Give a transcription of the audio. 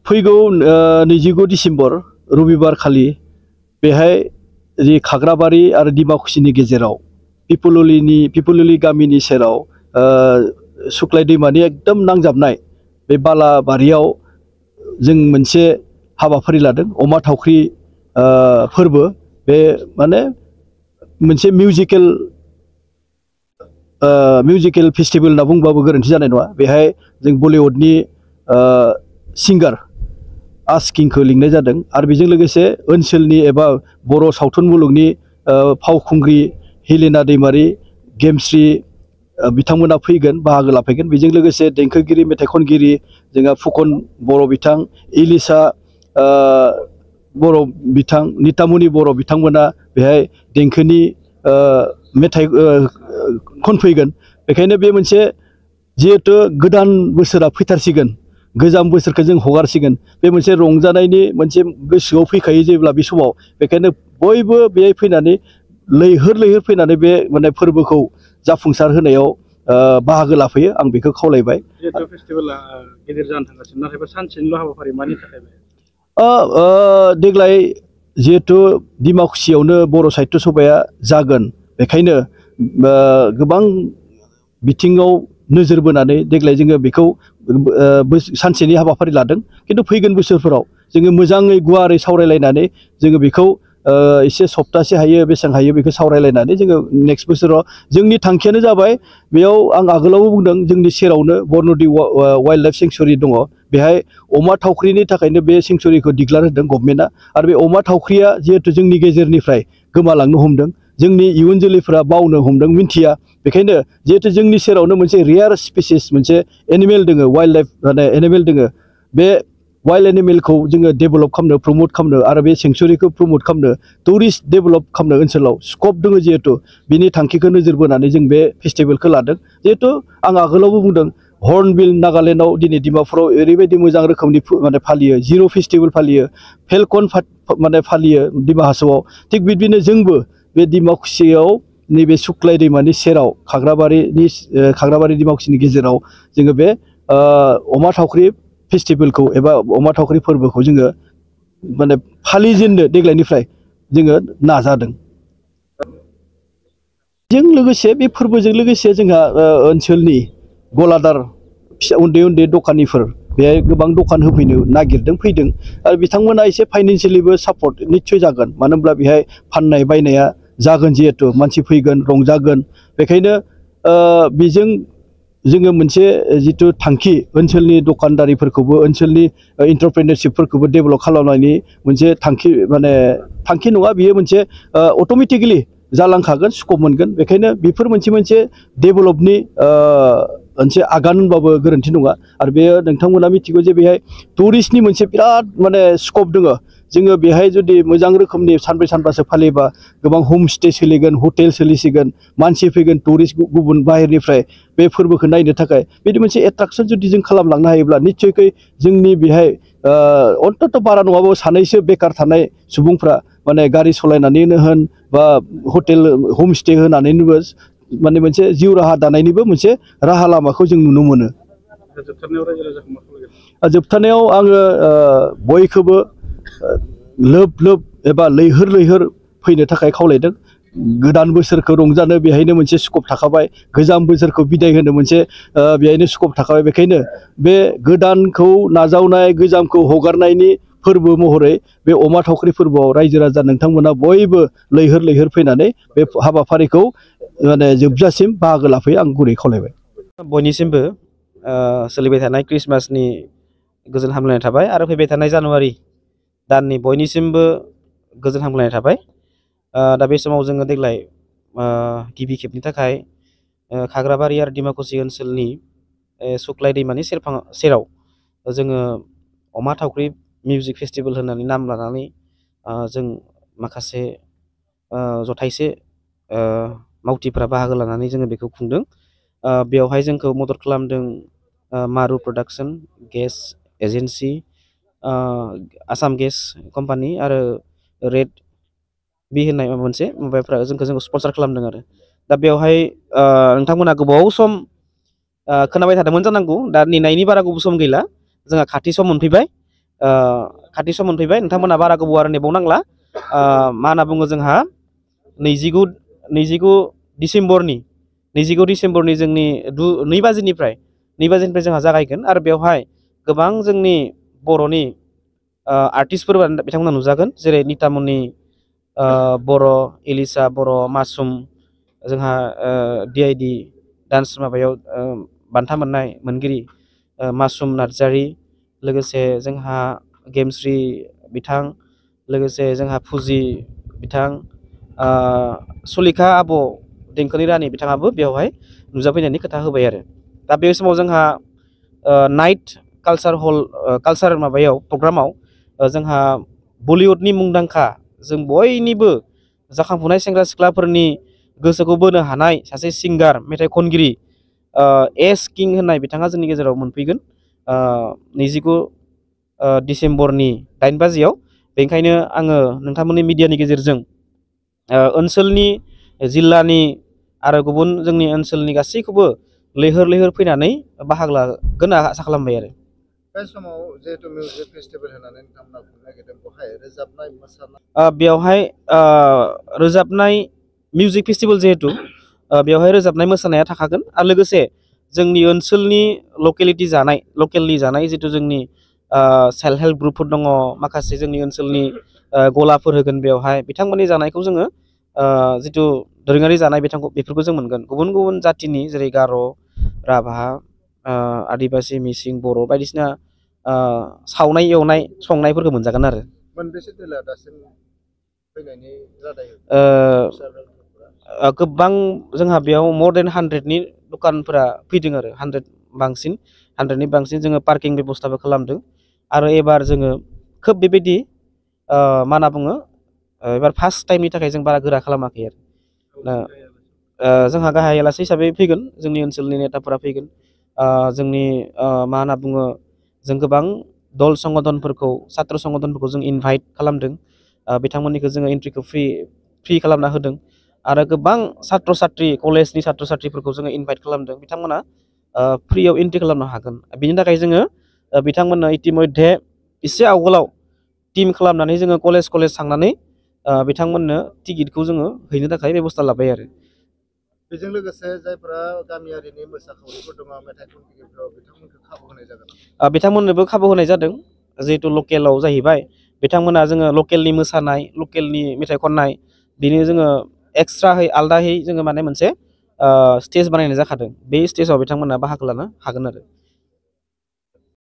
फैगौ 29 डिसेम्बर रबिबार खालि बेहाय जि खाग्राबारि आरो डिमाकुसिनि गेजेराव पिपलुलि गामिनि सेराव सुक्लाय दैमानि एकदम नांजाबनाय बे बालाबारियाव जों मोनसे हाबाफारि लादों अमा थावख्रि फोरबो बे माने मोनसे मिउजिकेल फेस्टिवल होनना बुंबाबो गोरोन्थि जानाय नङा। बेहाय जों बलिउडनि सिंगार आस्किंखौ लिंनाय जादों आरो बेजों लोगोसे ओनसोलनि एबा बर' सावथुन मुलुगनि फावखुंग्रि हेलेना दैमारि गेमस्रि बिथांमोना फैगोन बाहागो लाफैगोन। बेजों लोगोसे देंखोगिरि मेथाइ खनगिरि जोंहा फुकन बर' बिथां इलिसा बर' बिथां नितामुनि बर' बिथांमोना बेहाय देंखोनि मेथाइ खनफैगोन। बेखायनो बे मोनसे जिहेतु गोदान बोसोरा फैथारसिगोन गोजाम बोसोरखौ जों हगारसिगोन बे मोनसे रंजानायनि मोनसे गोसोआव फैखायो जेब्ला बे समाव बेखायनो बयबो बेहाय फैनानै लैहोर फैनानै बे माने फोरबोखौ जाफुंसार होनायाव बाहागो लाफैयो आं बेखौ खावलायबाय। जिहेतु फेस्टिभेला गेदेर जानो थांगासिनो नाथायबा सानसेनिल' हाबाफारि मानि थाखाय देग्लाय जिहेतु डिमाकुसियावनो बर' साहित्य सभाया जागोन बेखायनो गोबां बिथिङाव नोजोर बोनानै देग्लाय जोङो बेखौ सानसेनि हाबाफारि लादों। खिन्थु फैगोन बोसोरफोराव जोङो मोजाङै गुवारै सावरायलायनानै जोङो बेखौ एसे सप्तासे हायो बेसेबां हायो बेखौ सावरायलायनानै जोङो नेक्स्ट बोसोराव जोंनि थांखियानो जाबाय बेयाव आं आगोलावबो बुंदों जोंनि सेरावनो बरनदि वाइल्ड लाइफ सेंसुरि दङ। बेहाय अमा थावख्रिनि थाखायनो बे सेंसुरिखौ डिक्लेयार होदों गभर्नमेन्टआ आरो बे अमा थावख्रिया जिहेतु जोंनि गेजेरनिफ्राय गोमालांनो हमदों जोंनि इयुन जोलैफोरा बावनो हमदों मिन्थिया। बेखायनो जिहेतु जोंनि सेरावनो मोनसे रेयार स्पिसिस मोनसे एनिमेल दोङो वाइल्ड लाइफ माने एनिमेल दोङो बे वाइल्ड एनिमेलखौ जोङो डेभेलप खालामनो प्रमोट खालामनो आरो बे सेंसुरिखौ प्रमोट खालामनो टुरिस्ट डेभेलप खालामनो ओनसोलाव स्कप दङ जिहेतु बिनि थांखिखौ नोजोर बोनानै जों बे फेस्टिभेलखौ लादों। जिहेतु आं आगोलावबो बुंदों हर्नबिल नागालेण्डआव दिनै डिमापुराव ओरैबायदि मोजां रोखोमनि माने फालियो जिर' फेस्टिभेल फालियो फेलकन माने फालियो डिमा हासावआव थिग बिदिनो जोंबो बे डिमाकुसियाव नैबे सुक्लाय दैमानि सेराव खाग्राबारि डिमाकुसिनि गेजेराव जोङो बे अमा थावख्रि फेस्टिभेलखौ एबा अमा थावख्रि फोरबोखौ जोङो माने फालिजेननो देग्लायनिफ्राय जोङो नाजादों। जों लोगोसे बे फोरबोजों लोगोसे जोंहा ओनसोलनि गलादार फिसा उन्दै दखानिफोर बेहाय गोबां दखान होफैनो नागिरदों फैदों आरो बिथांमोना एसे फाइनेन्सियेलिबो सापर्ट निस्सय जागोन मानो होनब्ला बेहाय फाननाय बायनाया जागोन जिहेतु मानसि फैगोन रंजागोन। बेखायनो बेजों जोङो मोनसे जिथु थांखि ओनसोलनि दखानदारिफोरखौबो ओनसोलनि एन्टारप्रेनारशिपफोरखौबो डेभेलप खालामनायनि मोनसे थांखि माने थांखि नङा बियो मोनसे अट'मेटिकेलि जालांखागोन स्कप मोनगोन। बेखायनो बेफोर मोनसे डेभेलपनि मोनसे आगान होनबाबो गोरोन्थि नङा आरो बेयो नोंथांमोना मिथिगौ जे बेहाय टुरिस्टनि मोनसे बिराद माने स्कप दङ। जोङो बेहाय जुदि मोजां रोखोमनि सानब्रै सानबासो फालियोबा गोबां हमस्टे सोलिगोन हटेल सोलिसिगोन मानसि फैगोन टुरिस्ट गुबुन बाहेरनिफ्राय बे फोरबोखौ नायनो थाखाय बिदि मोनसे एट्राक्सन जुदि जों खालामलांनो हायोब्ला निस्सयकै जोंनि बेहाय अन्तत' बारा नङाबाबो सानैसो बेकार थानाय सुबुंफ्रा माने गारि सालायनानैनो होन बा हटेल हमस्टे होनानैनोबो माने मोनसे जिउ राहा दानायनिबो मोनसे राहा लामाखौ जों नुनो मोनो। जोबथारनायाव आङो बयखौबो लोब एबा लैहोर फैनो थाखाय खावलायदों। गोदान बोसोरखौ रंजानो बेहायनो मोनसे स्कप थाखाबाय गोजाम बोसोरखौ बिदाय होनो मोनसे बेहायनो स्कप थाखाबाय। बेखायनो बे गोदानखौ नाजावनाय गोजामखौ हगारनायनि फोरबो महरै बे अमा थावख्रि फोरबोआव रायजो राजा नोंथांमोना बयबो लैहोर फैनानै बे हाबाफारिखौ माने जोबजासिम बाहागो लाफैयो आं गुरै खावलायबाय। बयनिसिमबो सोलिबाय थानाय क्रिसमासनि गोजोन हामलायनाय थाबाय आरो फैबाय थानाय जानुवारि दाननि बयनिसिमबो गोजोन हामलायनाय थाबाय। दा बे समाव जोङो देग्लाय गिबि खेबनि थाखाय खाग्राबारि आरो डिमाकुसि ओनसोलनि सुक्लाय दैमानि सेराव जोङो अमा थावख्रि मिउजिक फेस्टिभेल होननानै नाम लानानै जों माखासे जथायसे मावथिफ्रा बाहागो लानानै जोङो बेखौ खुंदों। बेवहाय जोंखौ मदद खालामदों मारु production gas agency Assam gas company आरो रेड बि होननाय माबा मोनसे माबाफ्रा जोंखौ स्पन्सार खालामदों आरो दा बेवहाय नोंथांमोना गोबाव सम खोनाबाय थादोंमोन जानांगौ दा नेनायनि बारा गोबाव सम गैला जोंहा खाथि सम मोनफैबाय नोंथांमोना बारा गोबाव आरो नेबावनांला मा होनना बुङो जोंहा 29 डिसेम्बरनि जोंनि 2 बाजिनिफ्राय जोंहा जागायगोन आरो बेवहाय गोबां जोंनि बर'नि आर्टिस्टफोर बिथांमोना नुजागोन जेरै नितामनि बर' एलिसा बर' मासुम जोंहा DID डान्स माबायाव बान्था मोननाय मोनगिरि मासुम नार्जारि लोगोसे जोंहा गेमस्रि बिथां लोगोसे जोंहा फुजि बिथां सुलेखा आब' देंखोनि रानि बिथाङाबो बेवहाय नुजाफैनायनि खोथा होबाय आरो दा बे समाव जोंहा नाइट कालचार माबायाव प्रग्रामाव जोंहा बलिउडनि मुंदांखा जों बयनिबो जाखांफुनाय सेंग्रा सिख्लाफोरनि गोसोखौ बोनो हानाय सासे सिंगार मेथाइ खनगिरि एस किं होननाय बिथाङा जोंनि गेजेराव मोनफैगोन 29 डिसेम्बरनि 8 बाजियाव बेनिखायनो आङो नोंथांमोननि मिडियानि गेजेरजों ओनसोलनि जिल्लानि आरो गुबुन जोंनि ओनसोलनि गासैखौबो लैहोर फैनानै बाहागो लागोन आसा खालामबाय आरो बे समाव जिहेतु मिउजिक फेस्टिभेल होनानै नोंथांमोना खुंनो नागिरदों बेवहाय रोजाबनाय मोसानाय बेवहाय रोजाबनाय मिउजिक फेस्टिभेल जिहेतु बेवहाय रोजाबनाय मोसानाया थाखागोन आरो लोगोसे जोंनि ओनसोलनि लकेलनि जानाय जितु जोंनि सेल्फ हेल्प ग्रुपफोर दङ माखासे जोंनि ओनसोलनि गलाफोर होगोन बेवहाय बिथांमोननि जानायखौ जोङो जितु दोरोङारि जानाय बेफोरखौ जों मोनगोन गुबुन गुबुन जातिनि जेरै गार' राभा आदिबासि मिसिं बर' बायदिसिना सावनाय एवनाय संनायफोरखौ मोनजागोन आरो मोनबेसे जिल्ला दासिम फैनायनि रादाय गोबां जोंहा बेयाव मर देन 100नि दखानफोरा फैदों आरो 100नि बांसिन जोङो पार्किं बेबस्थाबो खालामदों आरो एबार जोङो खोब बेबायदि मा होनना बुङो एबार फार्स्ट टाइमनि थाखाय जों बारा गोरा खालामाखै आरो जोंहा गाहाय आलासि हिसाबै फैगोन जोंनि ओनसोलनि नेताफोरा फैगोन जोंनि मा होनना बुङो जों गोबां दल संगठनफोरखौ सात्र संगठनफोरखौ जों इनभाइट खालामदों बिथांमोननिखौ जोङो एन्ट्रिखौ फ्रि खालामना होदों आरो गोबां सात्र साथ्रि कलेजनि सात्र साथ्रिफोरखौ जोङो इनभाइट खालामदों बिथांमोना फ्रियाव एन्ट्रि खालामनो हागोन बिनि थाखाय जोङो बिथांमोननो इतिमध्ये एसे आवगोलाव टिम खालामनानै जोङो कलेज थांनानै बिथांमोननो टिकेटखौ जोङो हैनो थाखाय बेबस्था लाबाय आरो बेजों लोगोसे जायफोरा गामियारिनि मोसाखावरिफोर दङ मेथाइ खनगिरिफोर बिथांमोनखौ खाबु होनाय जागोन बिथांमोननोबो खाबु होनाय जादों जिहेतु लकेलाव जाहैबाय बिथांमोना जोङो लकेलनि मोसानाय लकेलनि मेथाइ खननाय बिनि जोङो एक्सट्राहै आलदायै जोङो माने मोनसे स्टेज बानायनाय जाखादों बे स्टेजाव बिथांमोना बाहागो लानो हागोन आरो